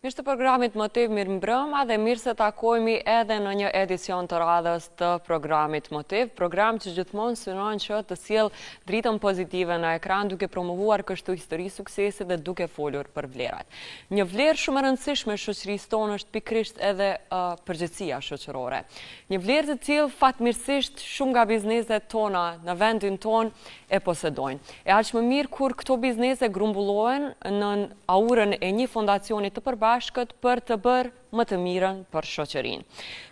Miq të programit Motiv mirëmbrëma dhe mirë se takohemi edhe në një edicion të radhës të programit Motiv, program që gjithmonë synon që të sjellë dritën pozitive në ekran duke promovuar kështu histori suksesi dhe duke folur për vlerat. Një vlerë shumë e rëndësishme e shoqërisë tonë është pikërisht edhe përgjegjësia shoqërore. Një vlerë të tillë fatmirësisht shumë nga bizneset tona në vendin tonë e posedojnë. E aq më mirë kur këto biznese grumbullohen nën aurën e një fondacioni të përbashkët për të bërë më të mirën për shoqërinë.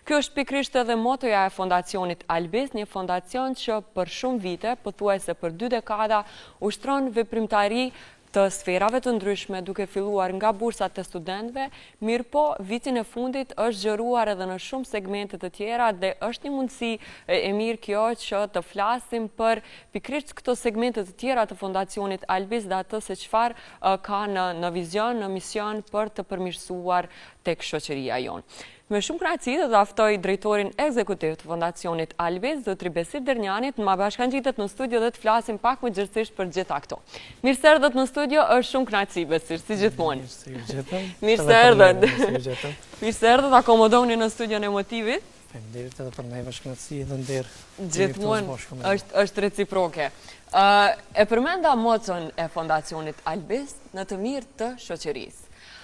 Ky është pikërisht edhe motoja e fondacionit Albis, një fondacion që për shumë vite, pothuajse për dy dekada, ushtron veprimtari të sferave të ndryshme duke filluar nga bursat e studentëve, mirëpo vitin e fundit është zgjeruar edhe në shumë segmente të tjera dhe është një mundësi e mirë kjo që të flasim për pikërisht këto segmente të tjera të Fondacionit Albis dhe atë se çfarë ka në në vizion, në mision për të përmirësuar tek shoqëria jonë. Me shumë kënaqësi do ta ftoj drejtorin ekzekutiv të Fondacionit Albis, zotri Besir Dernjani, të ma bashkangjitet në studio dhe të flasim pak më gjerësisht për gjitha këto. Mirë se erdhët në studio, është shumë kënaqësi Besir, si gjithmonë. Mirë se ju gjetëm. Mirë se erdhët. Mirë se ju gjetëm. Mirë se erdhët, akomodoni në studion e Motivit. Faleminderit edhe për neve është kënaqësi dhe nder. Gjithmonë është është reciproke. Ë e përmenda moton e Fondacionit Albis në të mirë të shoqërisë.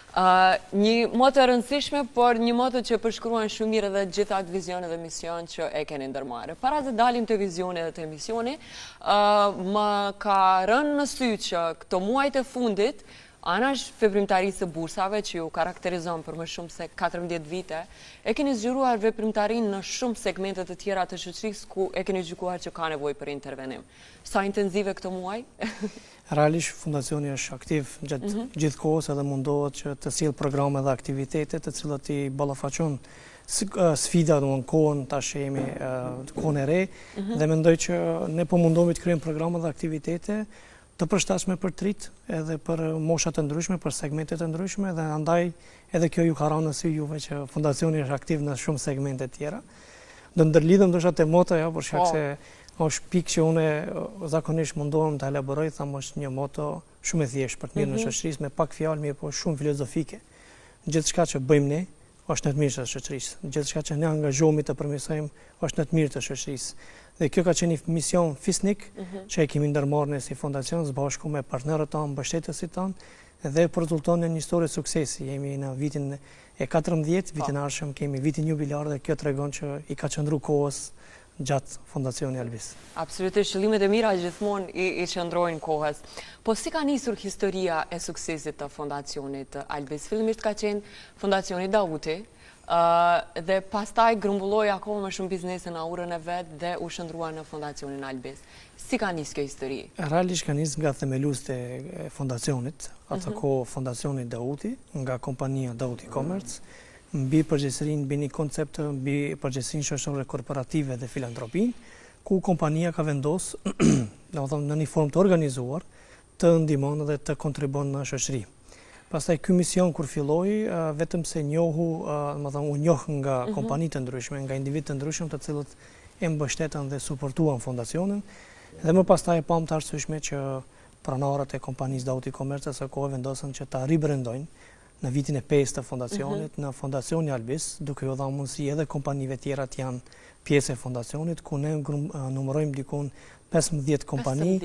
Një moto e rëndësishme, por një moto që përshkruan shumë mirë edhe gjithë atë vizion edhe mision që e keni ndërmarrë. Para se dalim te vizioni dhe te misioni, më ka rënë në sy që këto muajt e fundit, anash veprimtarisë së bursave që ju karakterizon për më shumë se 14 vite, e keni zgjeruar veprimtarinë në shumë segmente të tjera të shoqërisë ku e keni gjykuar që ka nevojë për intervenim. Sa intenzive këto muaj? Realisht fondacioni është aktiv gjatë mhm. gjithë kohës edhe mundohet që të sjellë programe dhe aktivitete të cilat i ballafaqon sfida në kohën tash që jemi kohën e re mhm. dhe mendoj që ne po mundohemi të krijojmë programe dhe aktivitete të përshtatshme për të rinjtë edhe për mosha të ndryshme, për segmente të ndryshme dhe andaj edhe kjo ju ka rënë në sy juve që fondacioni është aktiv në shumë segmente tjera. Do ndërlidhem ndoshta te motoja, për shkak po. se Është pikë që unë zakonisht mundohem ta elaboroj, them është një moto shumë e thjeshtë për të mirën e mhm. shoqërisë me pak fjalë, mirëpo shumë filozofike. Gjithçka që bëjmë ne është në të mirë të shoqërisë. Gjithçka që ne angazhohemi të përmirësojmë është në të mirë të shoqërisë. Dhe kjo ka qenë një mision fisnik mhm. që e kemi ndërmarrë ne si fondacion së bashku me partnerët tanë, mbështetësit tanë dhe po rezulton në një histori suksesi. Jemi në vitin e 14, vitin e ardhshëm kemi vitin jubilar dhe kjo tregon që i ka qëndru kohës gjatë Fondacioni Albis. Absolutisht, qëllimet e mira gjithmonë i, i qëndrojnë kohës. Po si ka nisur historia e suksesit të Fondacionit Albis? Fillimisht ka qenë Fondacioni Dauti, dhe pastaj grumbulloi akoma më shumë biznese në aurën e vet dhe u shndërrua në Fondacionin Albis. Si ka nisë kjo histori? Realisht ka nisë nga themeluesit e fondacionit, atë mhm. kohë Fondacioni Dauti, nga kompania Dauti Commerce, mbi përgjegjësinë, mbi një koncept mbi përgjegjësinë shoqërore korporative dhe filantropinë, ku kompania ka vendos, domethënë në një formë të organizuar, të ndihmon dhe të kontribuon në shoqëri. Pastaj ky mision kur filloi, vetëm se njohu, domethënë u njoh nga mhm. kompani të ndryshme, nga individë të ndryshëm të cilët e mbështetën dhe suportuan fondacionin, dhe më pastaj e pamë të arsyeshme që pronarët e kompanisë Dauti Commerce asaj kohe vendosën që ta ribrendojnë në vitin e pestë të fondacionit, mhm. në Fondacioni Albis, duke u dhënë mundësi edhe kompanive tjera të janë pjesë e fondacionit, ku ne numërojmë dikun 15 kompani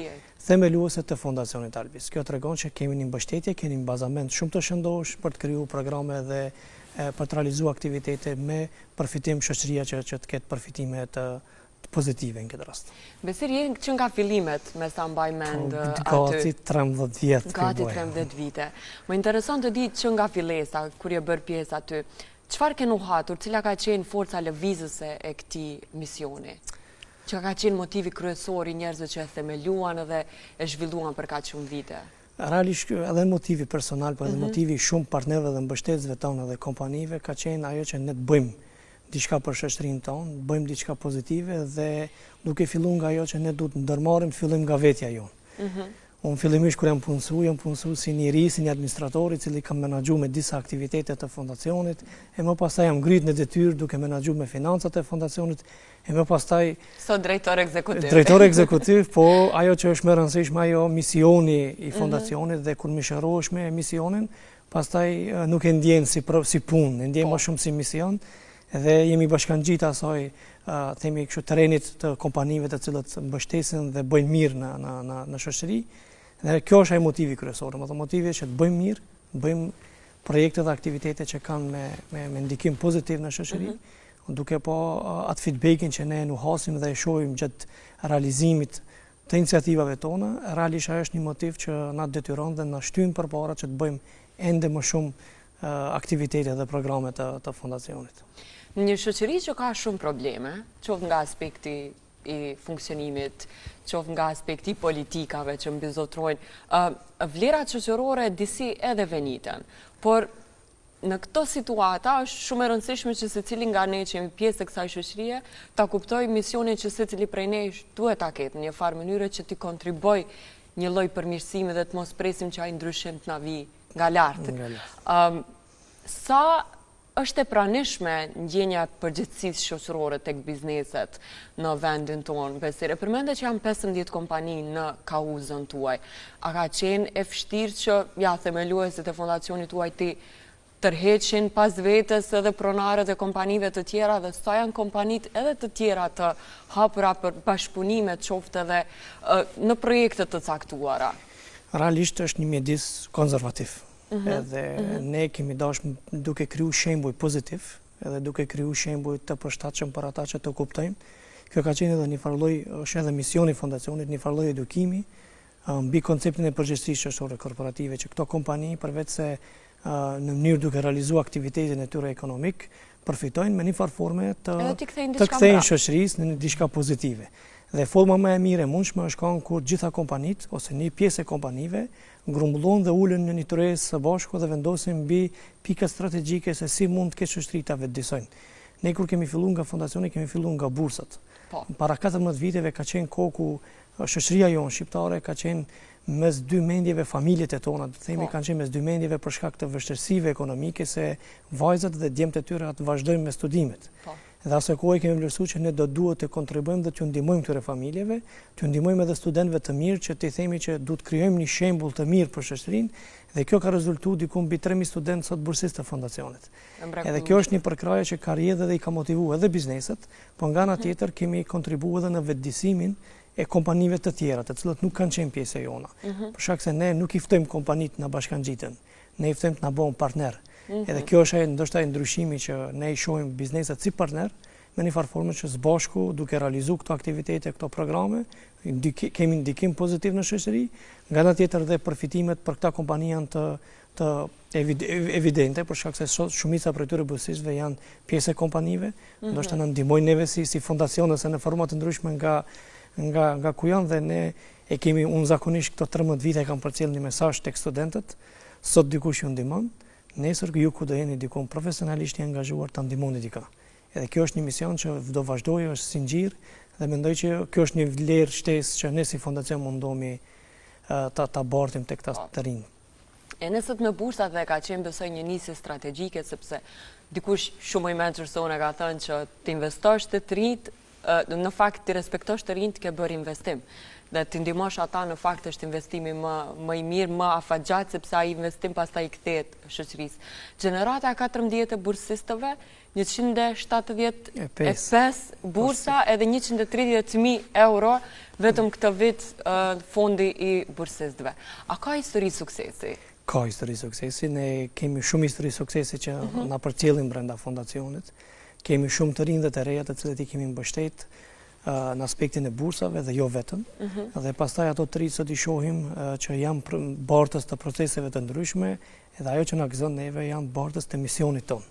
themeluese të Fondacionit Albis. Kjo tregon që kemi një mbështetje, kemi një bazament shumë të shëndoshë për të kriju programe dhe për të realizuar aktivitete me përfitim shoqëria që, që të ketë përfitime të pozitive në këtë rast. Besir, je që nga fillimet, me sa mbaj mend po, aty. Gati 13 vjet. Gati 13 vite. Më intereson të di që nga fillesa, kur je bërë pjesë aty, çfarë ke nuhatur, cila ka qenë forca lëvizëse e këtij misioni? Çka ka qenë motivi kryesor i njerëzve që e themeluan edhe e zhvilluan për kaq shumë vite? Realisht edhe motivi personal, po edhe mhm. motivi i shumë partnerëve dhe mbështetësve tanë dhe kompanive ka qenë ajo që ne të bëjmë diçka për shoqërinë tonë, të bëjmë diçka pozitive dhe duke fillu nga ajo që ne duhet të ndërmarrim, fillojmë nga vetja jonë. Mm Unë fillimisht kur jam punësu, jam punësu si një ri, si një administrator i cili kam menaxhu me disa aktivitete të fondacionit, e më pastaj jam ngrit në detyrë duke menaxhu me financat e fondacionit, e më pastaj... Sot drejtor ekzekutiv. Drejtor ekzekutiv, po ajo që është më rëndësishme ajo misioni i mhm. fondacionit dhe kur mishërohesh me misionin, pastaj nuk e ndjen si si punë, e ndjen po. më shumë si mision dhe jemi bashkangjitë asaj themi kështu terrenit të kompanive të cilët mbështesin dhe bëjnë mirë në në në në shoqëri. Dhe kjo është ai motivi kryesor, domethënë motivi është që të bëjmë mirë, të bëjmë projekte dhe aktivitete që kanë me me me ndikim pozitiv në shoqëri. Mm -hmm. duke pa atë feedbackin që ne nuk hasim dhe e shohim gjatë realizimit të iniciativave tona, realisht ajo është një motiv që na detyron dhe na shtyn përpara që të bëjmë ende më shumë aktivitete dhe programe të, të fondacionit. Në një shoqëri që ka shumë probleme, qoftë nga aspekti i funksionimit, qoftë nga aspekti i politikave që mbizotërojnë, vlerat shoqërore disi edhe veniten. Por Në këto situata është shumë e rëndësishme që secili nga ne që jemi pjesë e kësaj shoqërie ta kuptojë misionin që secili prej nesh duhet ta ketë në një farë mënyre që t'i kontribuojë një lloj përmirësimi dhe të mos presim që ai ndryshim të na vijë nga lart. Ëm sa është e pranishme ndjenja e përgjegjësisë shoqërore tek bizneset në vendin tonë, Besir? E përmende që janë 15 kompani në kauzën tuaj. A ka qenë e vështirë që, ja, themeluesit e fondacionit tuaj t'i tërheqin pas vetes edhe pronarët e kompanive të tjera dhe sa janë kompanitë edhe të tjera të hapura për bashkëpunime qoftë edhe në projekte të caktuara? Realisht është një mjedis konservativ. Mhm. Edhe mhm. ne kemi dashur duke kriju shembuj pozitiv, edhe duke kriju shembuj të përshtatshëm për ata që të kuptojnë. Kjo ka qenë edhe një farë lloj, është edhe misioni i fondacionit, një farë lloj edukimi mbi konceptin e përgjegjësisë shoqërore korporative që këto kompani përveç se në mënyrë duke realizuar aktivitetin e tyre ekonomik, përfitojnë me një farë forme të të kthejnë shoqërisë në një diçka pozitive. Dhe forma më e mirë e mundshme është kanë kur gjitha kompanitë ose një pjesë e kompanive grumbullohen dhe ulen në një tryezë së bashku dhe vendosin mbi pikat strategjike se si mund këtë shoqëri ta vetëdijsojnë. Ne kur kemi filluar nga fondacioni kemi filluar nga bursat. Po. Para 14 viteve ka qenë kohë ku Shoqëria jonë shqiptare ka qenë mes dy mendjeve, familjet e tona, të themi, po. kanë qenë mes dy mendjeve për shkak të vështirësive ekonomike se vajzat dhe djemtë e tyre a të vazhdojnë me studimet. Po. Dhe asaj kohe kemi vlerësuar që ne do duhet të kontribuojmë dhe t'ju ndihmojmë këtyre familjeve, t'ju ndihmojmë edhe studentëve të mirë që t'i themi që duhet të krijojmë një shembull të mirë për shoqërinë dhe kjo ka rezultuar diku mbi 3000 studentë sot bursistë të fondacionit. Edhe kjo është një përkrahje që ka rrjedhë dhe i ka motivuar edhe bizneset, Po nga ana mhm. tjetër kemi kontribuar edhe në vetëdijsimin e kompanive të tjera, të cilët nuk kanë qenë pjesë e jona. Mhm. Për shkak se ne nuk i ftojmë kompanitë na bashkangjiten, ne i ftojmë të na bëhen partner. Mhm. Edhe kjo është ndoshta ai ndryshimi që ne i shohim bizneset si partner, me një farë forme që së bashku duke realizu këto aktivitete, këto programe, kemi ndikim pozitiv në shoqëri, nga ana tjetër dhe përfitimet për këta kompani janë të të evidente, për shkak se shumica prej tyre bursistëve janë pjesë e kompanive, mm -hmm. ndoshta na ndihmojnë neve si si fondacion ose në forma të ndryshme nga nga nga ku janë dhe ne e kemi unë zakonisht këto 13 vite e kam përcjell një mesazh tek studentët, sot dikush ju ndihmon, nesër ju ku do jeni diku profesionalisht i angazhuar ta ndihmoni dikë. Edhe kjo është një mision që do vazhdojë, është zinxhir dhe mendoj që kjo është një vlerë shtesë që ne si fondacion mundohemi ta ta bartim tek këta të rinj. E nisët me bursat dhe ka qenë besoj një nisje strategjike sepse dikush shumë më i mençur se unë e ka thënë që të investosh te të rinjtë, në fakt të respektosh të rinjtë ke bërë investim. Dhe të ndihmosh ata në fakt është investimi më, më i mirë, më afatgjatë, sepse ai investim pastaj i kthehet shoqërisë. Gjenerata e 14 e bursistëve 175 bursa edhe 130.000 euro vetëm këtë vit fondi i bursistëve. A ka histori suksesi? Ka histori suksesi, ne kemi shumë histori suksesi që mhm. na përcjellin brenda fondacionit. Kemi shumë të rinj dhe të reja të cilët i kemi mbështet në aspektin e bursave dhe jo vetëm. Mhm. Dhe pastaj ato të rinj sot i shohim që janë bartës të proceseve të ndryshme, edhe ajo që na gëzon neve janë bartës të misionit tonë.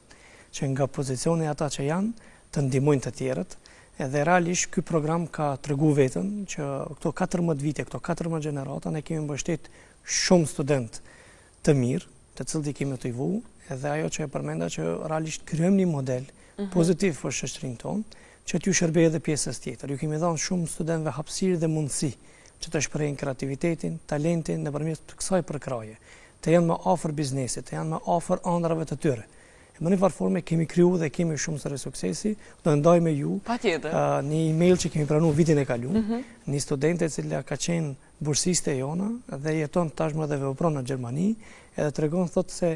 që nga pozicioni ata që janë, të ndihmojnë të tjerët, edhe realisht ky program ka tregu veten që këto 14 vite, këto 14 gjenerata, ne kemi mbështet shumë student të mirë, të cilët i kemi motivu, edhe ajo që e përmenda që realisht krijojmë një model mm -hmm. pozitiv për shoqërinë tonë, që t'ju shërbejë edhe pjesës tjetër. Ju kemi dhënë shumë studentëve hapësirë dhe mundësi që të shprehin kreativitetin, talentin nëpërmjet kësaj përkrahje, të jenë më afër biznesit, të jenë më afër ëndrrave të tyre. Në një farë forme kemi kriju dhe kemi shumë histori suksesi, do e ndaj me ju një email që kemi pranu vitin e kalu, mhm. një studente e cila ka qenë bursiste jona dhe jeton tashmë dhe vepron në Gjermani, edhe tregon thotë se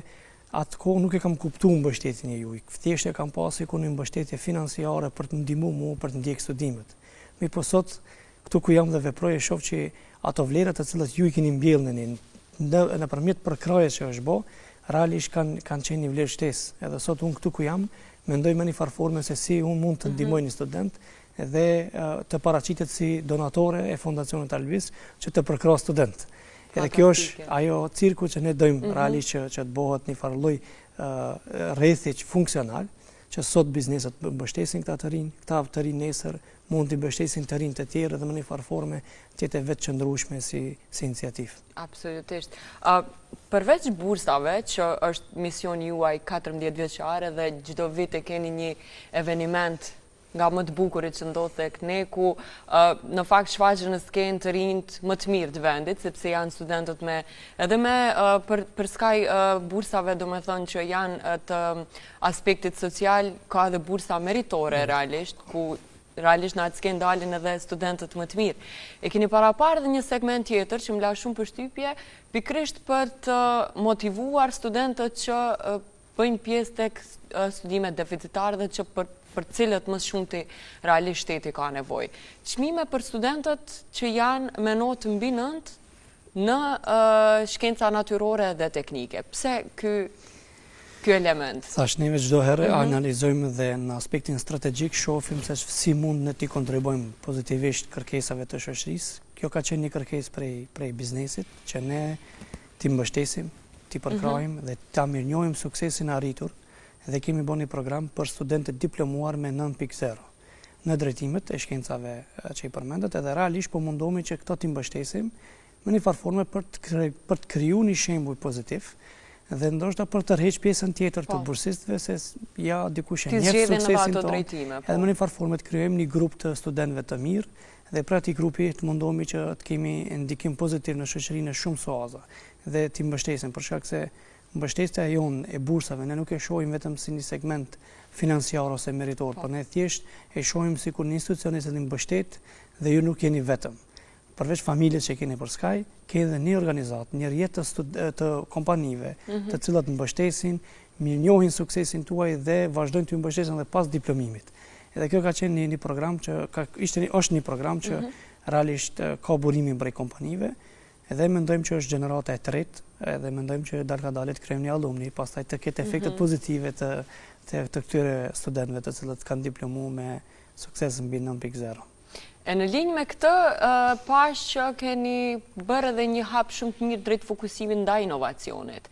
atë kohë nuk e kam kuptu mbështetjen e juj, thjesht e kam pa sikur një mbështetje financiare për të ndihmu mu për të ndjekë studimet. Mirëpo sot, këtu ku jam dhe veproj e shoh që ato vlera të cilat ju i keni mbjellë në një në nëpërmjet përkrahjes që është bo, realisht kanë kanë qenë një vlerë shtesë. Edhe sot unë këtu ku jam, mendoj me një farë forme se si unë mund të mhm. ndihmoj një student dhe të paraqitet si donatore e Fondacionit Albis që të përkrah student. Edhe kjo është ajo cirku që ne dojmë mm -hmm. realisht që, që të bëhet një farë lloj rrethi që funksional, që sot bizneset mbështesin këta të rinj, këta të rinj nesër mund t'i mbështesin të rinj të tjerë dhe në një farë forme të jetë e vetëqëndrueshme si, si iniciativë. Absolutisht. Uh, përveç bursave, që është misioni juaj 14 vjeçare dhe çdo vit e keni një eveniment nga më të bukurit që ndodh tek ne, ku në fakt shfaqen në skenë të rinjtë më të mirë të vendit, sepse janë studentët me, edhe me për, përskaj bursave, domethënë që janë të aspektit social, ka edhe bursa meritore realisht, ku realisht në atë skenë dalin edhe studentët më të mirë. E keni paraparë edhe një segment tjetër që më la shumë përshtypje, pikërisht për të motivuar studentët që bëjnë pjesë tek studimet deficitare dhe që për për të cilët më së shumti realisht shteti ka nevojë. Çmime për studentët që janë me notë mbi 9 në shkenca natyrore dhe teknike. Pse ky ky element? Thash neve çdo herë mm -hmm. analizojmë dhe në aspektin strategjik shohim se si mund ne t'i kontribuojmë pozitivisht kërkesave të shoqërisë. Kjo ka qenë një kërkesë prej prej biznesit që ne t'i mbështesim, t'i përkrahim mm -hmm. dhe ta mirënjohim suksesin e arritur dhe kemi bërë një program për studentët diplomuar me 9.0 në drejtimet e shkencave që i përmendët edhe realisht po mundohemi që këto t'i mbështesim në një farë forme për të për të kriju një shembull pozitiv dhe ndoshta për të tërheq pjesën tjetër të po. bursistëve se ja dikush e njeh suksesin tonë. Po. Edhe në një farë forme të krijojmë një grup të studentëve të mirë dhe prej atij grupi të mundohemi që të kemi ndikim pozitiv në shoqëri në shumë suaza dhe t'i mbështesim për shkak se mbështetja jonë e bursave ne nuk e shohim vetëm si një segment financiar ose meritor, po. por ne thjesht e shohim sikur një institucion i cili mbështet dhe ju nuk jeni vetëm. Përveç familjes që keni përskaj, ke edhe një organizatë, një rrjet të, të kompanive, mm -hmm. të cilat mbështesin, mirënjohin suksesin tuaj dhe vazhdojnë të mbështesin edhe pas diplomimit. Edhe kjo ka qenë një, një program që ka, ishte një, është një program që mm -hmm. realisht ka burimin prej kompanive, Edhe mendojmë që është gjenerata e tretë, edhe mendojmë që dalngadalë të krijojmë një alumni, pastaj të ketë efektet mm -hmm. pozitive të, të, të këtyre studentëve të cilët kanë diplomu me sukses mbi 9.0. E në linjë me këtë, pash që keni bërë edhe një hap shumë të mirë drejt fokusimit ndaj inovacionit.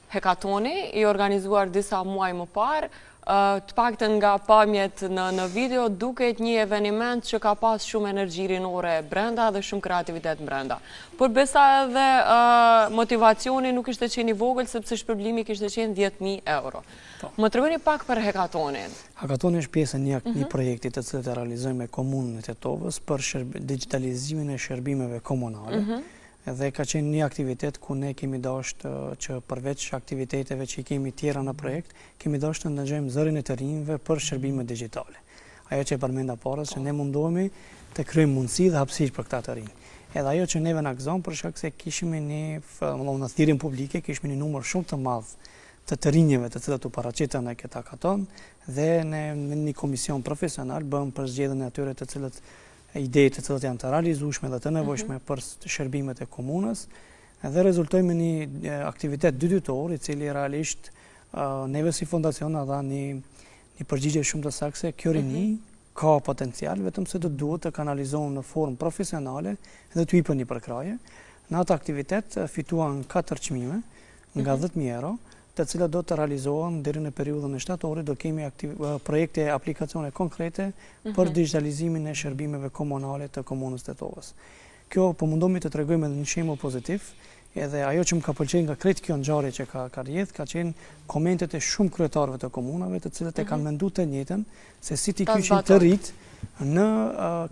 Hekatoni, i organizuar disa muaj më parë, të paktën nga pamjet në në video, duket një eveniment që ka pas shumë energji rinore brenda dhe shumë kreativitet brenda. Por besa edhe motivacioni nuk ishte qenë i vogël, sepse shpërblimi kishte qenë 10.000 euro. Po. Më tregoni pak për hekatonin. Hekatoni është pjesë e një, një mhm. projekti të cilët e realizojmë me komunën e Tetovës për digitalizimin e shërbimeve komunale. Mhm. Dhe ka qenë një aktivitet ku ne kemi dashtë që përveç aktiviteteve që i kemi tjera në projekt, kemi dashtë të ndëgjojmë zërin e të rinjve për shërbimet digjitale. Ajo që e përmenda para, që ne mundohemi të krijojmë mundësi dhe hapësirë për këta të rinj. Edhe ajo që neve na gëzon për shkak se kishim një, domethënë në thirrjen publike, kishim një numër shumë të madh të të rinjve të cilët u paraqitën në këtë hakaton dhe ne në një komision profesional bëmë përzgjedhjen e atyre të cilët ide të cilat janë të realizueshme dhe të nevojshme mm -hmm. për shërbimet e komunës dhe rezultoi me një aktivitet dyditor i cili realisht neve si fondacion na dha një një përgjigje shumë të saktë se kjo rini mm -hmm. ka potencial vetëm se do të duhet të kanalizohen në formë profesionale dhe t'u jepet një përkrahje. Në atë aktivitet fituan 4 çmime nga 10.000 mhm. euro, të cilat do të realizohen deri në periudhën e shtatorit, do kemi projekte e aplikacione konkrete për mhm. digitalizimin e shërbimeve komunale të komunës Tetovës. Kjo po mundohemi të tregojmë edhe një shembull pozitiv, edhe ajo që më ka pëlqyer nga krejt kjo ngjarje që ka ka rrjedh, ka qenë komentet e shumë kryetarëve të komunave, të cilët e kanë mhm. menduar të njëjtën se si t'i kyçin të rinjtë në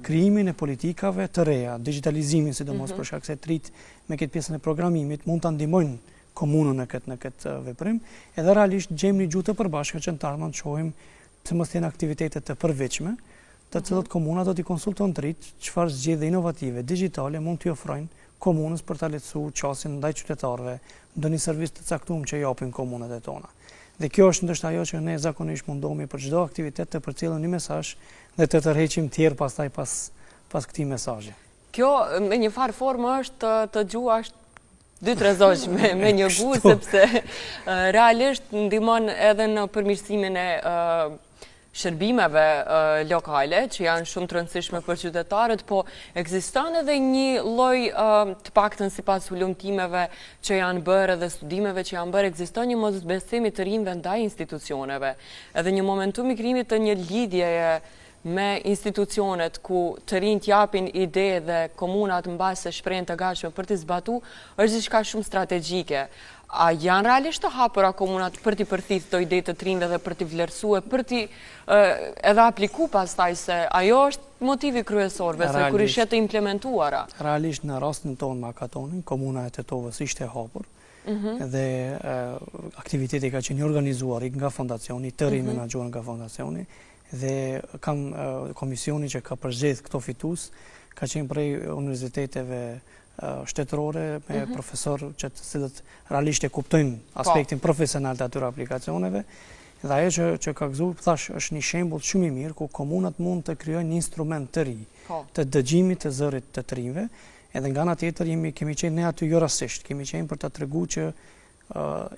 krijimin e politikave të reja, digitalizimin sidomos mm -hmm. për shkak se të rinjtë me këtë pjesën e programimit mund ta ndihmojnë. komunën në këtë në këtë veprim, edhe realisht gjejmë një gjuhë të përbashkët që në të ardhmen të shohim pse mos të jenë aktivitete të përvitshme, të cilat mhm. komuna do t'i konsulton të rinjtë çfarë zgjidhje inovative digjitale mund t'i ofrojnë komunës për ta lehtësuar qasjen ndaj qytetarëve, ndonjë servis të caktuar që japin komunat e tona. Dhe kjo është ndoshta ajo që ne zakonisht mundohemi për çdo aktivitet të përcjellim një mesazh dhe të tërheqim tjerë pastaj pas pas këtij mesazhi. Kjo me një farë formë është të, të gjuash dy tre zogj me, me një gur, sepse realisht ndihmon edhe në përmirësimin e shërbimeve lokale, që janë shumë të rëndësishme për qytetarët, po ekziston edhe një lloj, të paktën sipas hulumtimeve që janë bërë edhe studimeve që janë bërë, ekziston një mosbesim i të rinjve ndaj institucioneve, edhe një momentum i krijimit të një lidhjeje me institucionet ku të rinjtë japin ide dhe komunat mbase shprehen të gatshme për t'i zbatu, është diçka shumë strategjike. A janë realisht të hapura komunat për t'i përthithë këto ide të të rinjve dhe për t'i vlerësue, për t'i edhe apliku pastaj se ajo është motivi kryesor, besoj, kur i sheh të implementuara. Realisht në rastin tonë me Hakatonin, komuna e Tetovës ishte e hapur, mhm. dhe aktiviteti ka qenë i organizuar nga fondacioni, tërë i mhm. menaxhuar nga fondacioni, Dhe kam komisioni që ka përzgjedh këto fitues, ka qenë prej universiteteve shtetërore me mhm. profesor që të cilët realisht e kuptojnë po. aspektin profesional të atyre aplikacioneve. Dhe ajo që, që ka gëzu, thash, është një shembull shumë i mirë ku komunat mund të krijojnë një instrument të ri, po. të dëgjimit të zërit të të rinjve, edhe nga ana tjetër jemi, kemi qenë ne aty jo rastësisht, kemi qenë për të tregu që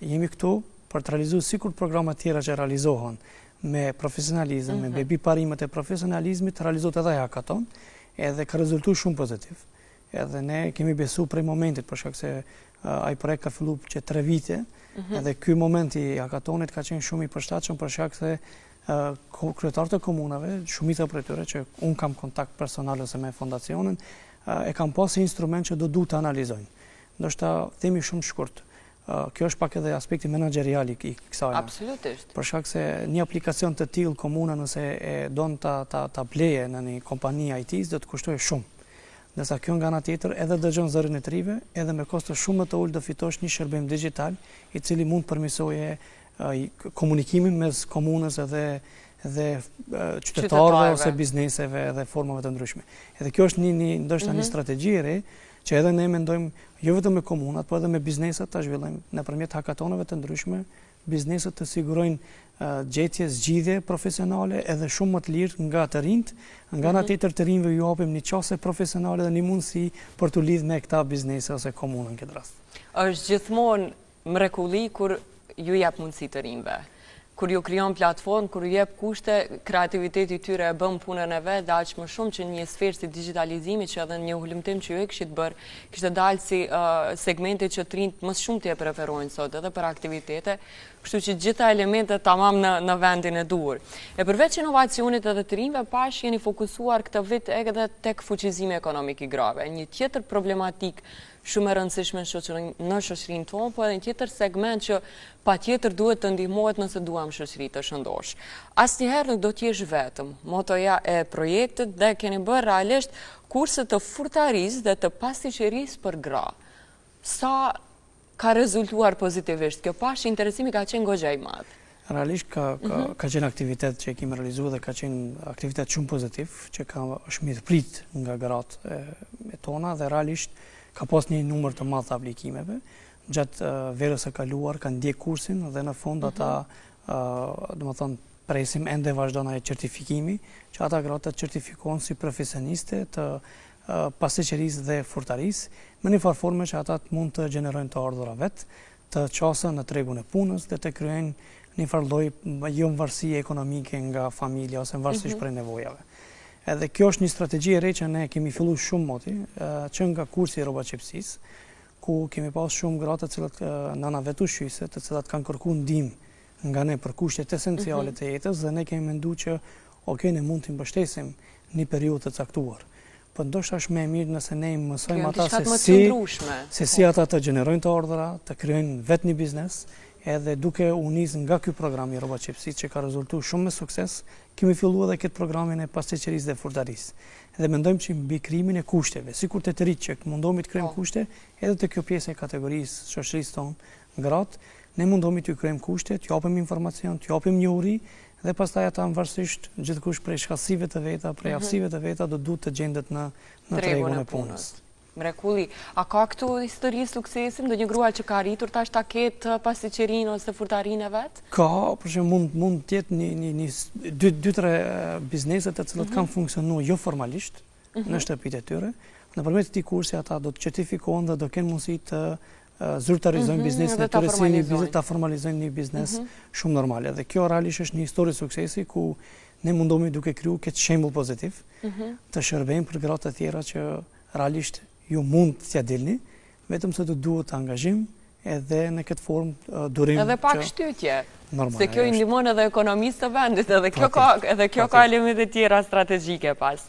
Jemi këtu për të realizuar sikur programet tjera që realizohen me profesionalizëm, mm -hmm. me mbi parimet e profesionalizmit, realizohet edhe hakaton, edhe ka rezultu shumë pozitiv. Edhe ne kemi besu prej momentit, për shkak se ai projekt ka fillu që tre vite, mm -hmm. edhe ky moment i hakatonit ka qenë shumë i përshtatshëm për shkak se kryetarët e komunave, shumica prej tyre që unë kam kontakt personal ose me fondacionin, e kam pas si instrument që do duhet të analizojnë. Ndoshta themi shumë shkurt. Kjo është pak edhe aspekti menaxherial i kësaj. Absolutisht. Për shkak se një aplikacion të tillë komuna nëse e don ta ta ta bleje në një kompani IT do të kushtojë shumë. Ndërsa kjo nga ana tjetër edhe dëgjon zërin e të rinjve, edhe me kosto shumë më të ulët do fitosh një shërbim digjital i cili mund të përmirësojë komunikimin mes komunës edhe dhe qytetarëve ose bizneseve edhe formave të ndryshme. Edhe kjo është një një ndoshta një mhm. strategji e re që edhe ne mendojmë jo vetëm me komunat, po edhe me bizneset ta zhvillojmë nëpërmjet hakatoneve të ndryshme, bizneset të sigurojnë gjetje, zgjidhje profesionale edhe shumë më të lirë nga të rinjtë, nga ana mhm. tjetër të rinjve ju japim një qasje profesionale dhe një mundësi për t'u lidhë me këta biznese ose komunën në këtë rast. Është gjithmonë mrekulli kur ju jep mundësi të rinjve. Kur ju krijon platformë, kur ju jep kushte, kreativiteti i tyre e bën punën e vet dhe aq më shumë që një sferë si digjitalizimi që edhe një hulumtim që ju e kishit bërë, kishte dalë si segmenti që të rinjtë më së shumti e preferojnë sot edhe për aktivitete, kështu që gjitha elementet tamam në në vendin e duhur. E përveç inovacionit edhe të rinjve, pashë jeni fokusuar këtë vit edhe tek fuqizimi ekonomik i grave. Një tjetër problematikë shumë e rëndësishme në shoqërinë në shoqërinë tonë, po edhe një tjetër segment që patjetër duhet të ndihmohet nëse duam shoqëri të shëndoshë. Asnjëherë nuk do të jesh vetëm. Motoja e projektit dhe keni bërë realisht kurse të furtarisë dhe të pastiçerisë për gra. Sa ka rezultuar pozitivisht kjo pashë interesimi ka qenë goxha i madh. Realisht ka ka, mhm. ka qenë aktivitet që e kemi realizuar dhe ka qenë aktivitet shumë pozitiv që ka është mirëprit nga gratë e, e tona dhe realisht ka pas një numër të madh të aplikimeve. Gjatë verës së kaluar kanë ndjek kursin dhe në fund mhm. ata, mm domethënë, presim ende vazhdon ai certifikimi, që ata gratë të certifikohen si profesioniste të pastiçerisë dhe furtarisë, në një farë forme që ata të mund të gjenerojnë të ardhura vetë, të qasen në tregun e punës dhe të krijojnë një farë lloj jo varësie ekonomike nga familja ose varësisht mhm. prej nevojave. Edhe kjo është një strategji e re që ne kemi fillu shumë moti, që nga kursi i rrobaqepësisë, ku kemi pas shumë gra të cilat nana vetushqyese, të cilat kanë kërku ndihmë nga ne për kushtet esenciale mhm. të jetës dhe ne kemi mendu që ok, ne mund t'i mbështesim një periudhë të caktuar. Po ndoshta është më e mirë nëse ne i mësojmë ata se si se si ata të gjenerojnë të ardhura, të krijojnë vetë një biznes, edhe duke u nis nga ky program i rrobaqepësisë që ka rezultuar shumë me sukses, kemi filluar edhe këtë programin e pastiçerisë dhe furtarisë. Dhe mendojmë që mbi krijimin e kushteve, sikur te të rinjtë që mundohemi të krijojmë po. kushte, edhe te kjo pjesë e kategorisë shoqërisë tonë, Gratë, ne mundohemi t'ju krijojmë kushte, t'ju japim informacion, t'ju japim njohuri dhe pastaj ata varësisht gjithkush prej shkathtësive të veta, prej mhm. aftësive të veta do duhet të gjendet në në tregun e punës. Mrekulli. A ka këtu histori suksesi, ndonjë grua që ka arritur tash ta ketë pastiçerinë ose furtarinë e vet? Ka, për shembull mund mund të jetë një një një dy dy tre biznese të cilat mhm. kanë funksionuar jo formalisht mhm. në shtëpitë e tyre. Nëpërmjet këtij kursi ata do të certifikohen dhe do kenë mundësi të zyrtarizojnë mhm, biznesin e tyre si një biznes, ta formalizojnë një biznes mhm. shumë normal. Dhe kjo realisht është një histori suksesi ku ne mundohemi duke kriju këtë shembull pozitiv, mhm. të shërbejmë për gratë të tjera që realisht ju mund t'ia dilni, vetëm se të duhet angazhim edhe në këtë formë durim. Edhe pak shtytje, se kjo i ndihmon edhe ekonomisë të vendit, edhe kjo ka, edhe kjo ka elemente tjera strategjike pas.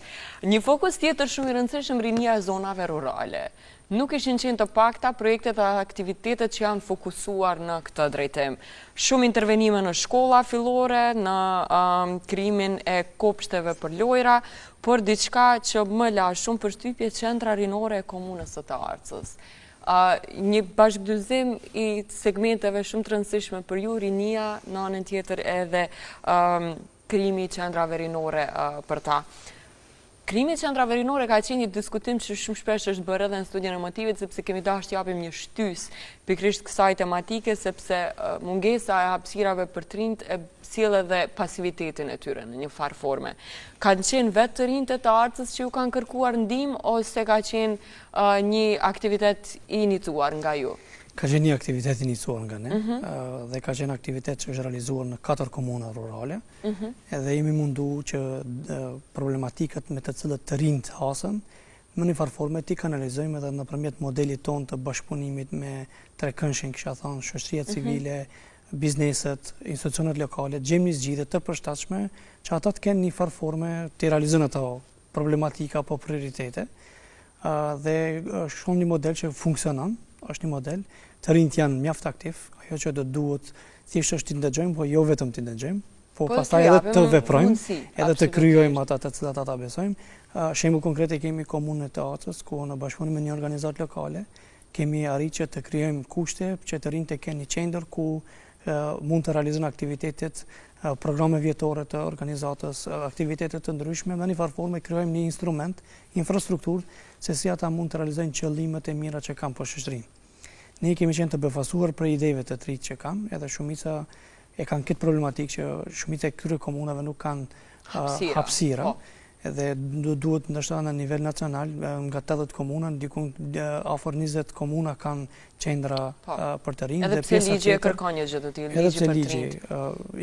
Një fokus tjetër shumë i rëndësishëm rinia e zonave rurale. Nuk kishin qenë të pakta projektet dhe aktivitetet që janë fokusuar në këtë drejtim. Shumë intervenime në shkolla fillore, në krijimin e kopshteve për lojra, por diçka që më la shumë përshtypje qendra rinore e komunës së Tearcës. Një bashkëdyzim i segmenteve shumë të rëndësishme për ju, rinia, në anën tjetër edhe krijimi i qendrave rinore për ta. Krijimi i qendrave rinore ka qenë një diskutim që shumë shpesh është bërë edhe në studion e motivit, sepse kemi dashur të japim një shtysë pikërisht kësaj tematike, sepse mungesa e hapësirave për të rinjtë e sjell edhe pasivitetin e tyre në një farë forme. Kanë qenë vetë të rinjtë e Tearcës që ju kanë kërkuar ndihmë ose ka qenë një aktivitet i iniciuar nga ju? Ka qenë një aktivitet i iniciuar nga ne mhm. dhe ka qenë aktivitet që është realizuar në katër komuna rurale. Mhm. Edhe jemi mundu që problematikat me të cilët të rinjtë hasen, në një farë forme t'i kanalizojmë edhe nëpërmjet modelit tonë të bashkëpunimit me trekëndëshin, kisha thonë, shoqëria mhm. civile, bizneset, institucionet lokale, gjejmë një zgjidhje të përshtatshme që ata të kenë një farë forme të realizojnë ato problematika apo prioritete. Dhe është shumë një model që funksionon, është një model, të rinjtë janë mjaft aktiv, ajo që do duhet thjesht është t'i ndëgjojmë, po jo vetëm t'i ndëgjojmë, po, po pastaj edhe të veprojmë, edhe të krijojmë ata të cilat ata besojmë. Shembull konkret e kemi komunën e Tearcës, ku në bashkëpunim me një organizatë lokale, kemi arritur që të krijojmë kushte që të rinjtë të kenë një qendër ku mund të realizojnë aktivitetet, programe vjetore të organizatës, aktivitete të ndryshme, në një farë forme krijojmë një instrument, infrastrukturë, se si ata mund të realizojnë qëllimet e mira që kanë për shoqërinë. Ne kemi qenë të befasuar prej ideve të të rinjtë që kanë, edhe shumica e kanë këtë problematikë që shumica e këtyre komunave nuk kanë hapësira. Po. Edhe duhet ndoshta në nivel nacional nga 80 komuna, diku afër 20 komuna kanë qendra po. për të rinj dhe pse ligji e kërkon një gjë të tillë, ligji për të rinjtë.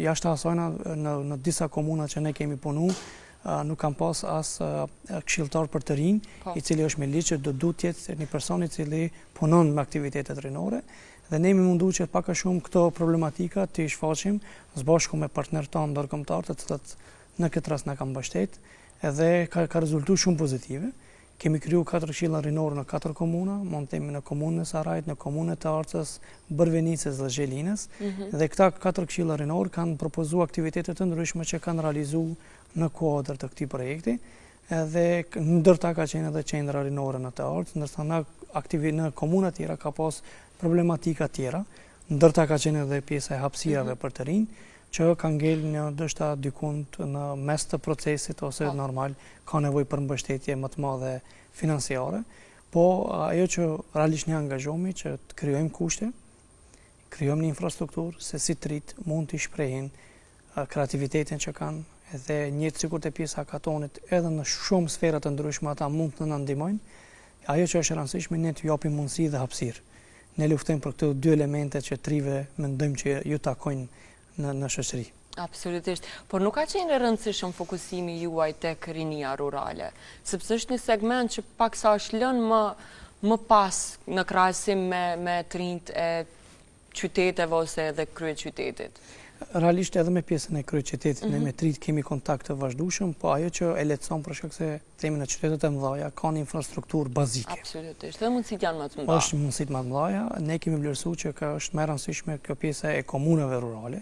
Jashtë asajna në në disa komuna që ne kemi punu, nuk kanë pas as këshilltar për të rinj, po. i cili është me ligj që do duhet të jetë një person i cili punon me aktivitetet rinore dhe ne jemi mundu që pak a shumë këto problematika t'i shfaqim së bashku me partnerët tanë ndërkombëtarë të cilët në këtë rast na kanë mbështet edhe ka, ka rezultu shumë pozitive. Kemi kriju katër këshilla rinorë në katër komuna, mund të themi në komunën e Sarajit, në komunën e Tearcës, Bërvenicës dhe Zhelinës, mm dhe këta katër këshilla rinorë kanë propozu aktivitete të ndryshme që kanë realizu në kuadër të këtij projekti, edhe ndër ta ka qenë edhe qendra rinore në Tearcë, ndërsa në aktivi në komuna tjera ka pas problematika tjera, ndër ta ka qenë edhe pjesa e hapësirave mm -hmm. për të rinj, që ka ngel një ndoshta dikund në mes të procesit ose po. normal ka nevojë për mbështetje më të madhe financiare, po ajo që realisht ne angazhohemi që të krijojmë kushte, krijojmë një infrastrukturë se si të rinjtë mund të shprehin kreativitetin që kanë edhe njëjtë sikur te pjesa e hakatonit edhe në shumë sfera të ndryshme ata mund të na ndihmojnë. Ajo që është e rëndësishme ne t'u japim mundësi dhe hapësirë. Ne luftojmë për këto dy elemente që të rinjve mendojmë që ju takojnë në në shoqëri. Absolutisht. Por nuk ka qenë e rëndësishëm fokusimi juaj tek rinia rurale, sepse është një segment që paksa është lënë më më pas në krahasim me me të rinjtë e qyteteve ose edhe kryeqytetit. Realisht edhe me pjesën e kryeqytetit, ne mhm. me të rinjtë kemi kontakt të vazhdueshëm, po ajo që e lehtëson për shkak se themi në qytetet e mëdha ka një infrastrukturë bazike. Absolutisht, dhe mundësitë janë më të mëdha. Është mundësitë më të mëdha, ne kemi vlerësuar që ka është më e rëndësishme kjo pjesa e komunave rurale,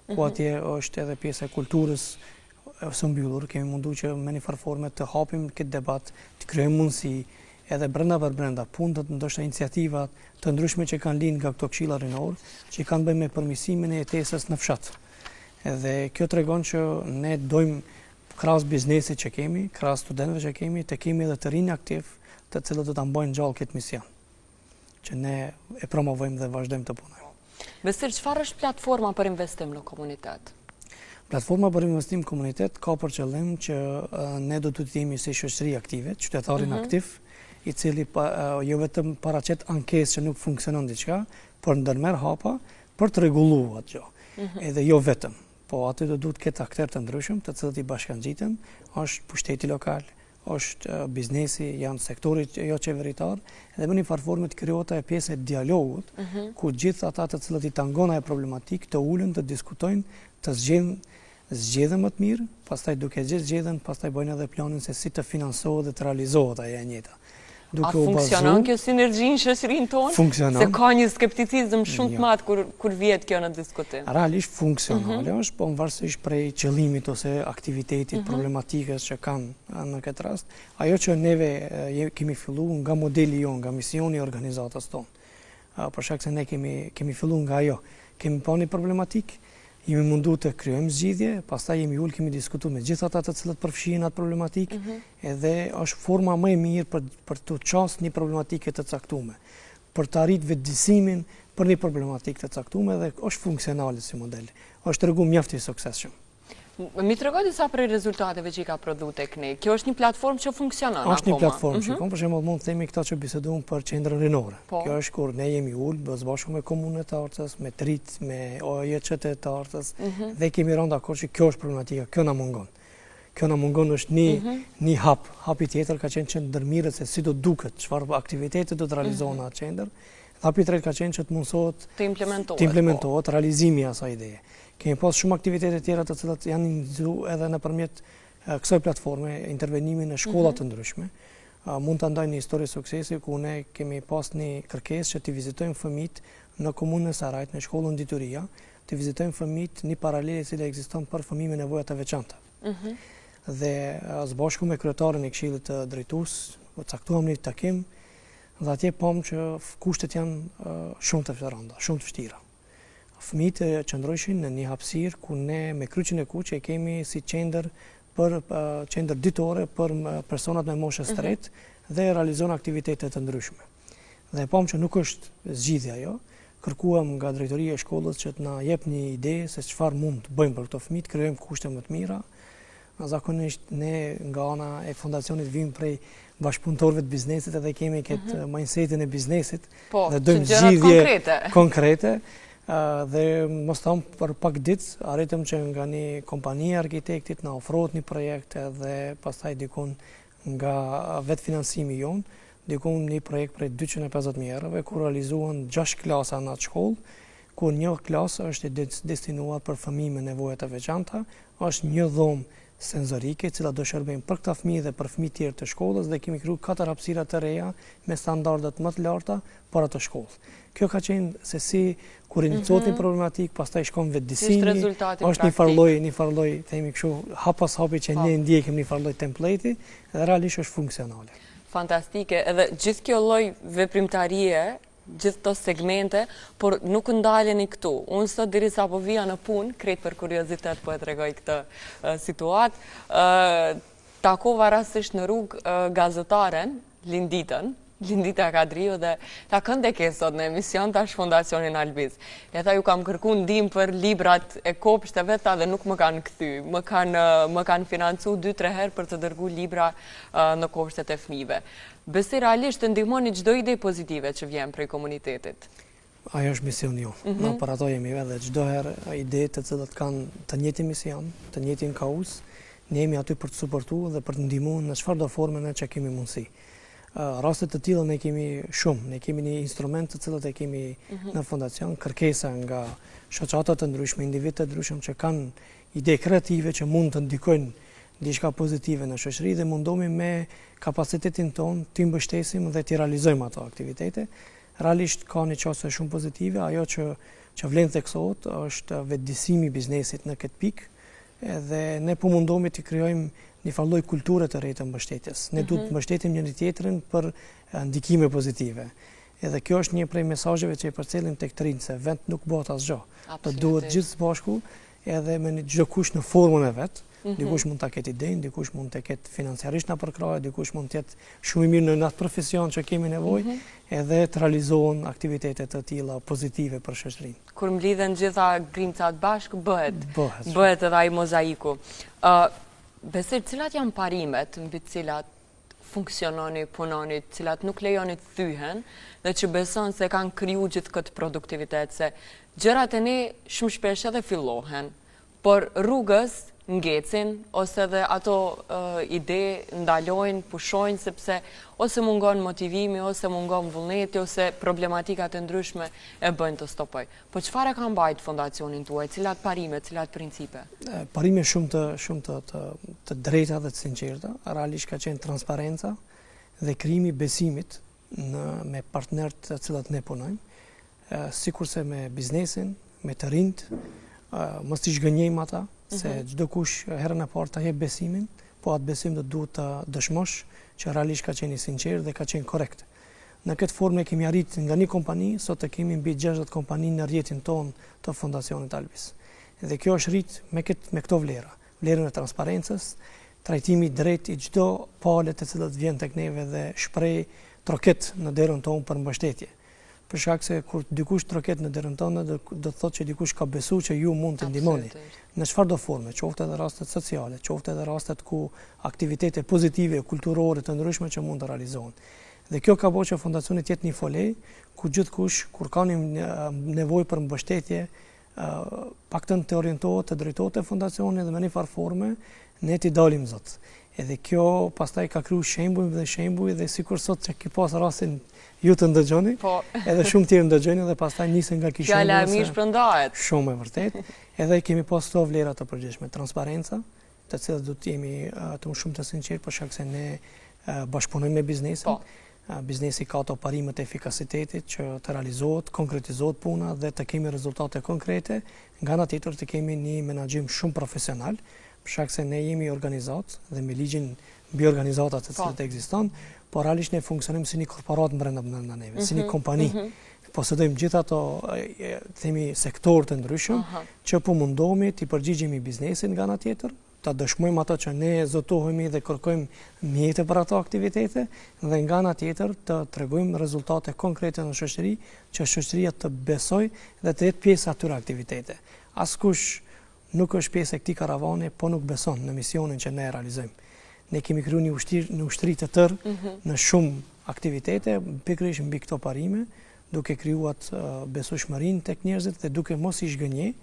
ku mhm. atje është edhe pjesa e kulturës së mbyllur, kemi mundu që me një farë forme të hapim këtë debat, të krijojmë mundësi. edhe brenda për brenda punët ndoshta iniciativa të ndryshme që kanë lind nga këto këshilla rinorë, që kanë të bëjnë me përmirësimin e jetesës në fshat. Edhe kjo tregon që ne dojmë krahas biznesit që kemi, krahas studentëve që kemi, të kemi edhe të rinj aktiv, të cilët do ta mbajnë gjallë këtë mision që ne e promovojmë dhe vazhdojmë të punojmë. Besir, çfarë është platforma për investim në komunitet? Platforma për investim në komunitet ka për qëllim që ne do të jemi si shoqëri aktive, qytetarin mhm. aktiv, i cili jo vetëm paraqet ankesë që nuk funksionon diçka, por ndërmerr hapa për të rregulluar atë gjë. Mhm. Edhe jo vetëm, po aty do duhet të ketë akterë të ndryshëm, të cilët i bashkangjiten, është pushteti lokal, është biznesi, janë sektori jo qeveritar, dhe në një farë forme të krijohet ajo pjesë e dialogut, mhm. ku gjithë ata të cilët i tangon ajo problematikë, të ulen, të diskutojnë, të zgjedhin zgjidhjen më të mirë, pastaj duke gjetë zgjidhjen, pastaj bëjnë edhe planin se si të financohet dhe të realizohet ajo e njëjta. Duke A funksionon kjo sinergji në shoqërinë tonë? Funksionon. Se ka një skepticizëm shumë të jo. madh kur kur vihet kjo në diskutim. Realisht funksionale mhm. është, po varësisht prej qëllimit ose aktivitetit, mhm. problematikës që kanë në këtë rast. Ajo që neve kemi fillu nga modeli jonë, nga misioni i organizatës tonë. Për shkak se ne kemi kemi fillu nga ajo. Kemi pa një problematikë, Jemi mundu të krijojmë zgjidhje, pastaj jemi ulë, kemi diskutu me gjithë ata të cilët përfshihen atë problematikë, mhm. edhe është forma më e mirë për, për t'u qasë një problematike të caktume, për të arritë vetëdijësimin për një problematikë të caktume dhe është funksionale si model. është tregu mjaft i suksesshëm. Mi trego disa prej rezultateve që i ka prodhu tek ne. Kjo është një platformë që funksionon akoma. Është një platformë që mhm. për shembull mund të themi këta që biseduam për qendrën rinore. Po. Kjo është kur ne jemi ulë, së bashku me komunën e Tearcës, me të rinjtë, me OJQ-të e Tearcës, mhm. dhe kemi rënë dakord që kjo është problematika, kjo na mungon. Kjo na mungon është një, mhm. një hap. Hapi tjetër ka qenë që ndërmirret se si do duket, çfarë aktivitete do të realizohen në atë qendër. Dhe hapi i tretë ka qenë që të mundësohet të implementohet, të implementohet po. realizimi i asaj ideje. Kemi pas shumë aktivitete tjera të cilat janë iniciu edhe nëpërmjet kësaj platforme, intervenimi në shkolla mhm. të ndryshme. Mund të ndaj një histori suksesi ku ne kemi pas një kërkesë që t'i vizitojmë fëmijët në komunën e Sarajit, në shkollën Dituria, të vizitojmë fëmijët një paralele e cila ekziston për fëmijë me nevoja të veçanta. Mhm. Dhe së bashku me kryetarin e Këshillit Drejtues, caktuam një takim dhe atje pamë që kushtet janë shumë të rënda, shumë të vështira. Fëmijët qëndrojshin në një hapësirë ku ne me Kryqin e Kuq e kemi si qendër për qendër ditore për personat me moshës të mhm. tretë dhe realizon aktivitete të ndryshme. Dhe e pamë që nuk është zgjidhja ajo, kërkuam nga drejtoria e shkollës që të na jep një ide se çfarë mund të bëjmë për këto fëmijë, të krijojmë kushte më të mira, Zakonisht ne nga ana e fondacionit vijmë prej bashkëpunëtorëve të biznesit edhe kemi këtë mhm. mindsetin e biznesit po, dhe dojmë zgjidhje konkrete. konkrete dhe mos them për pak ditë arritëm që nga një kompani e arkitektit na ofrohet një projekt edhe pastaj dikun nga vetëfinancimi jonë, dikun një projekt prej 250.000 eurove, ku realizuan 6 klasa në atë shkollë, ku një klasë është e destinuar për fëmijë me nevoja të veçanta, Është një dhomë senzorike, e cila do shërbejë për këta fëmijë dhe për fëmijë tjerë të shkollës dhe kemi kriju katër hapësira të reja me standardet më të larta për atë shkollë. Kjo ka qenë se si kur iniciohet një mhm. problematikë, pastaj shkon vetëdijësimi, është një farë lloj, një farë lloj, themi kështu, hap pas hapi që po. ne ndjekim një farë lloj template dhe realisht është funksionale. Fantastike, edhe gjithë kjo lloj veprimtarie gjithë këto segmente, por nuk ndaleni këtu. Unë sot derisa po vija në punë, krejt për kuriozitet po e tregoj këtë situatë, takova rastësisht në rrugë gazetaren, Linditën, Lindita Kadriu dhe tha kënd e ke sot në emision thashë Fondacionin Albiz. E tha ju kam kërku ndihmë për librat e kopshteve, tha dhe nuk më kanë kthy. Më kanë më kanë financu 2-3 herë për të dërgu libra në kopshtet e fëmijëve. Besoj realisht të ndihmoni çdo ide pozitive që vjen prej komunitetit. Ajo është misioni jonë. Mm -hmm. Na për ato jemi edhe çdo herë ide të cilat kanë të njëjtin mision, të njëjtin kauzë, ne jemi aty për të suportuar dhe për të ndihmuar në çfarëdo forme ne që kemi mundësi. Raste të tilla ne kemi shumë, ne kemi një instrument të cilët e kemi mm -hmm. në fondacion, kërkesa nga shoqata të ndryshme, individë të ndryshëm që kanë ide kreative që mund të ndikojnë diçka pozitive në shoqëri dhe mundohemi me kapacitetin tonë t'i mbështesim dhe t'i realizojmë ato aktivitete. Realisht ka një qasje shumë pozitive, ajo që që vlen theksohet është vetëdijësimi i biznesit në këtë pikë, edhe ne po mundohemi të krijojmë një farë lloj kulture të re të mbështetjes. Ne duhet të mhm. mbështetim njëri tjetrin për ndikime pozitive. Edhe kjo është një prej mesazheve që i përcjellim tek të rinjtë se vetë nuk bëhet asgjë. Do duhet gjithë së bashku edhe me një çdokush në formën e vet, mm -hmm. dikush mund ta ketë idenë, dikush mund të ketë financiarisht na përkrahje, dikush mund të jetë shumë i mirë në atë profesion që kemi nevojë, mm -hmm. edhe të realizohen aktivitete të tilla pozitive për shoqërinë. Kur mblidhen gjitha grimcat bashkë, bëhet, bëhet, bëhet edhe ai mozaiku. Uh, Besir, cilat janë parimet mbi cilat funksiononi, punoni, cilat nuk lejoni të thyhen dhe që beson se kanë kriju gjithë këtë produktivitet, se gjërat e ne shumë shpesh edhe fillohen, por rrugës ngecin ose edhe ato ide ndalojnë, pushojnë sepse ose mungon motivimi, ose mungon vullneti, ose problematikat e ndryshme e bëjnë të stopojë. Po çfarë e ka mbajt fondacionin tuaj, cilat parime, cilat principe? Parime shumë të shumë të të, të drejta dhe të sinqerta, realisht ka qenë transparenca dhe krijimi i besimit në me partnerët të cilët ne punojmë, sikurse me biznesin, me të rinjtë, mos t'i zhgënjejmë ata, se mhm. çdokush herën e parë ta jep besimin, po atë besim do duhet ta dëshmosh që realisht ka qenë i sinqertë dhe ka qenë korrekt. Në këtë formë ne kemi arrit nga një kompani, sot të kemi mbi 60 kompani në rrjetin tonë të Fondacionit Albis. Dhe kjo është rrit me, këtë, me këto vlera. Vlerën e transparencës, trajtimi i drejtë i çdo pale të cilët vjen tek neve dhe shpreh troket në derën tonë për mbështetje. Për shkak se kur dikush troket në derën tënde, do, do të thotë që dikush ka besu që ju mund të ndihmoni. Në çfarëdo forme, qoftë edhe rastet sociale, qoftë edhe rastet ku aktivitete pozitive, kulturore të ndryshme që mund të realizohen. Dhe kjo ka bërë që fondacioni të jetë një fole ku gjithkush kur ka një nevojë për mbështetje, paktën të orientohet, të drejtohet te fondacioni dhe me një farë forme ne t'i dalim zot. Edhe kjo pastaj ka kriju shembuj dhe shembuj dhe sikur sot që ki pas rastin ju të ndëgjoni, po. edhe shumë tjerë ndëgjoni dhe pastaj nisen nga ky shembull. Fjala e mirë shpërndahet. Shumë e vërtet. Edhe kemi pas këto vlera të përgjithshme, transparenca, të cilat do të jemi të shumë të sinqertë për shkak se ne bashkëpunojmë me biznesin. Po. Biznesi ka ato parimet e efikasitetit që të realizohet, konkretizohet puna dhe të kemi rezultate konkrete, nga ana tjetër të kemi një menaxhim shumë profesional, për shkak se ne jemi organizatë dhe me ligjin mbi organizatat të po. cilat ekziston, por realisht ne funksionojmë si një korporatë brenda brenda neve, mm -hmm, si një mhm, kompani. Mm -hmm. Posedojmë gjithë ato, themi, sektorë të ndryshëm, që po mundohemi t'i përgjigjemi biznesit nga ana tjetër, ta dëshmojmë ato që ne zotohemi dhe kërkojmë mjete për ato aktivitete dhe nga ana tjetër të tregojmë rezultate konkrete në shoqëri që shoqëria të besojë dhe të jetë pjesë e atyre aktivitete. Askush nuk është pjesë e këtij karavani, po nuk beson në misionin që ne e realizojmë. Ne kemi kriju një ushtri, një ushtri të tërë mm -hmm. në shumë aktivitete, pikërisht mbi këto parime, duke krijuar besueshmërinë tek njerëzit dhe duke mos i zhgënje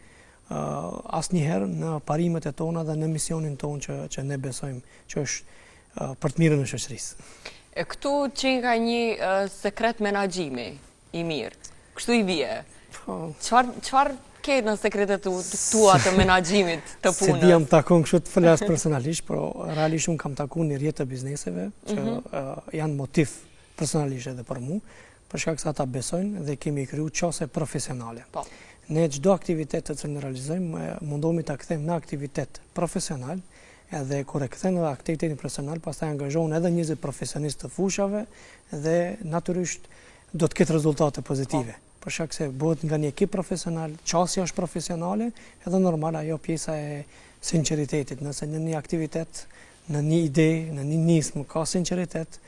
asnjëherë në parimet e tona dhe në misionin tonë që që ne besojmë që është për të mirën e shoqërisë. E këtu qenka një sekret menaxhimi i mirë. Kështu i bie. Po. Çfarë çfarë ke në sekretet tua të menaxhimit të punës? S'e di a më takon kështu të flas personalisht, por realisht unë kam taku një rrjet të bizneseve që mm -hmm. janë motiv personalisht edhe për mu, për shkak se ata besojnë dhe kemi kriju qasje profesionale. Po. Ne çdo aktivitet të cilin realizojmë, mundohemi ta kthejmë në aktivitet profesional, edhe kur e kthen në aktivitetin profesional, pastaj angazhohen edhe njerëzit profesionistë të fushave dhe natyrisht do të ketë rezultate pozitive. Po. Për shkak se bëhet nga një ekip profesional, qasja është profesionale, edhe normal ajo pjesa e sinqeritetit, nëse në një aktivitet, në një ide, në një nismë ka sinqeritet,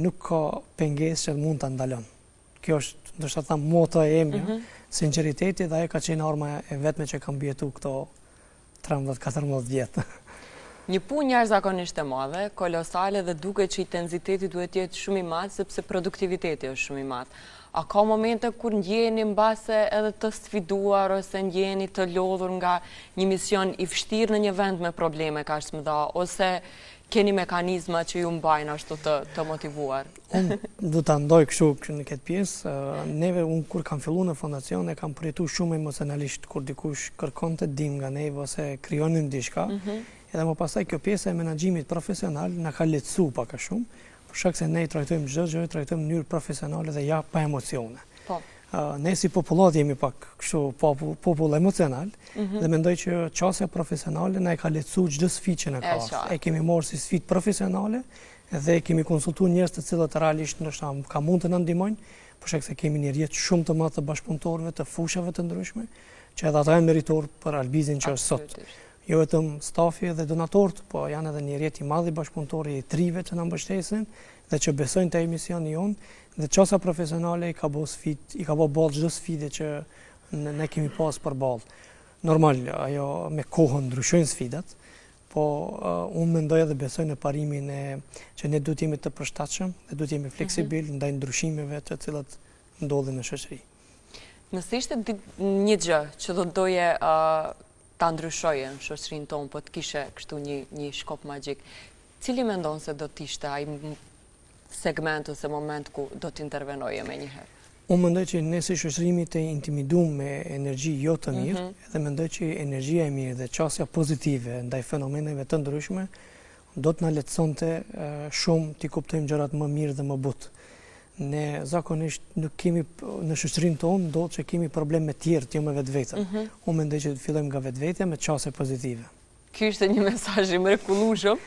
nuk ka pengesë që mund ta ndalon. Kjo është, ndoshta ta moto e jemja, mm -hmm. sinqeriteti dhe ajo ka qenë arma e vetme që kam mbijetu këto 13-14 vjet. Një punë jashtëzakonisht e madhe, kolosale dhe duket që intensiteti duhet të jetë shumë i madh sepse produktiviteti është shumë i madh. A ka momente kur ndjeheni mbase edhe të sfiduar ose ndjeheni të lodhur nga një mision i vështirë në një vend me probleme kaq të mëdha ose keni mekanizma që ju mbajnë ashtu të, të motivuar? Unë do ta ndaj kështu në këtë pjesë. Neve, unë kur kam fillu në fondacion, e kam përjetu shumë emocionalisht kur dikush kërkonte ndihmë nga neve ose krijonim diçka. Mm -hmm. Edhe më pastaj kjo pjesa e menaxhimit profesional na ka lehtësu pak a shumë, për shkak se ne i trajtojmë çdo gjë, i trajtojmë në mënyrë profesionale dhe ja pa emocione. Po. Ne si popullatë jemi pak kështu popull emocional mhm. dhe mendoj që qasja profesionale na e ka lehtësu çdo sfidë që na ka ardhur. E kemi marrë si sfidë profesionale dhe kemi konsultuar njerëz të cilët realisht ndoshta ka mund të na ndihmojnë, për shkak se kemi një rrjet shumë të madh të bashkëpunëtorëve të fushave të ndryshme, që edhe ata janë meritor për Albizin që është sot. Jo vetëm stafi dhe donatorët, po janë edhe një rrjet i madh i bashkëpunëtorëve i të rinjve që na mbështesin dhe që besojnë te misioni jonë dhe qasja profesionale i ka bo sfidë, i ka bo ballë çdo sfide që ne kemi pas përballë. Normal, ajo me kohën ndryshojnë sfidat, po uh, unë mendoj edhe besoj në parimin e që ne duhet jemi të përshtatshëm dhe duhet jemi fleksibil mm -hmm. ndaj ndryshimeve të cilat ndodhin në shoqëri. Nëse ishte një gjë që do të doje uh, ta ndryshoje në shoqërinë tonë, po të kishe kështu një një shkop magjik, cili mendon se do të ishte ai segment ose moment ku do të intervenoje menjëherë? Unë mendoj që ne si shoqëri jemi të intimidum me energji jo të mirë, mm -hmm. dhe mendoj që energjia e mirë dhe qasja pozitive ndaj fenomeneve të ndryshme do të na lehtësonte shumë t'i kuptojmë gjërat më mirë dhe më butë. Ne zakonisht nuk kemi në shoqërinë tonë ndodh që kemi problem me tjerët, jo me vetveten. Mm -hmm. Unë mendoj që të fillojmë nga vetvetja me qasje pozitive. Ky ishte një mesazh i mrekullueshëm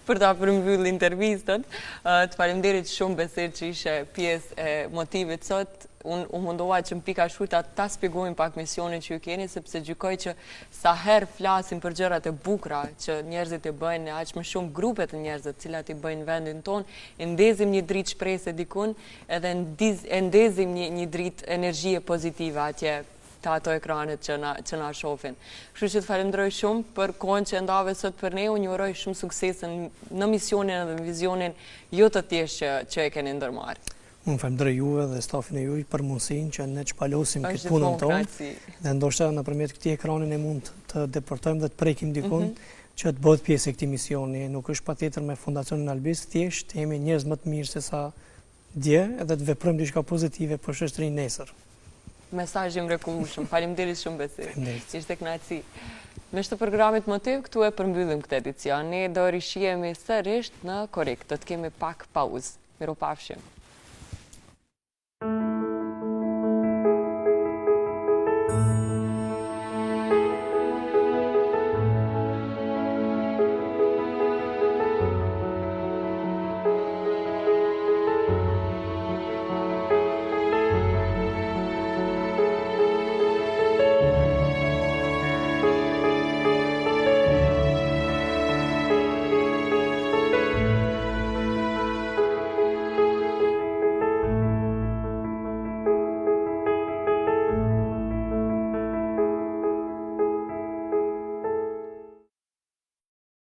për ta përmbyllë intervistën. Të faleminderit shumë Besir që ishe pjesë e motivit sot. Unë u mundova që në pika shkurta ta spjegojmë pak misionin që ju keni, sepse gjykoj që sa herë flasim për gjërat e bukura që njerëzit e bëjnë, aq më shumë grupe të njerëzve të cilat i bëjnë vendin tonë, e ndezim një dritë shprese dikun, edhe e ndezim një, një dritë energjie pozitive atje te ato ekranet që na, që na shofin. Kështu që të falenderoj shumë për kohën që e ndave sot për ne, unë ju uroj shumë suksese në misionin dhe në vizionin jo të thjeshtë që, që e keni ndërmarrë. Unë falenderoj juve dhe stafin e juaj për mundësinë që ne të shpalosim këtë punën tonë dhe ndoshta nëpërmjet këtij ekrani ne mund të depërtojmë dhe të prekim dikun mm -hmm. që të bëhet pjesë e këtij misioni. Nuk është patjetër me Fondacionin Albis, thjesht të jemi njerëz më të mirë se sa dje edhe të veprojmë diçka pozitive për shoqërinë nesër. Mesazh i mrekullueshëm. Faleminderit shumë Besir. Faleminderit. Ishte kënaqësi. Miq të programit Motiv, këtu e përmbyllim këtë edicion. Ne do rishihemi sërisht në korrik. Do të kemi pak pauzë. Mirupafshim.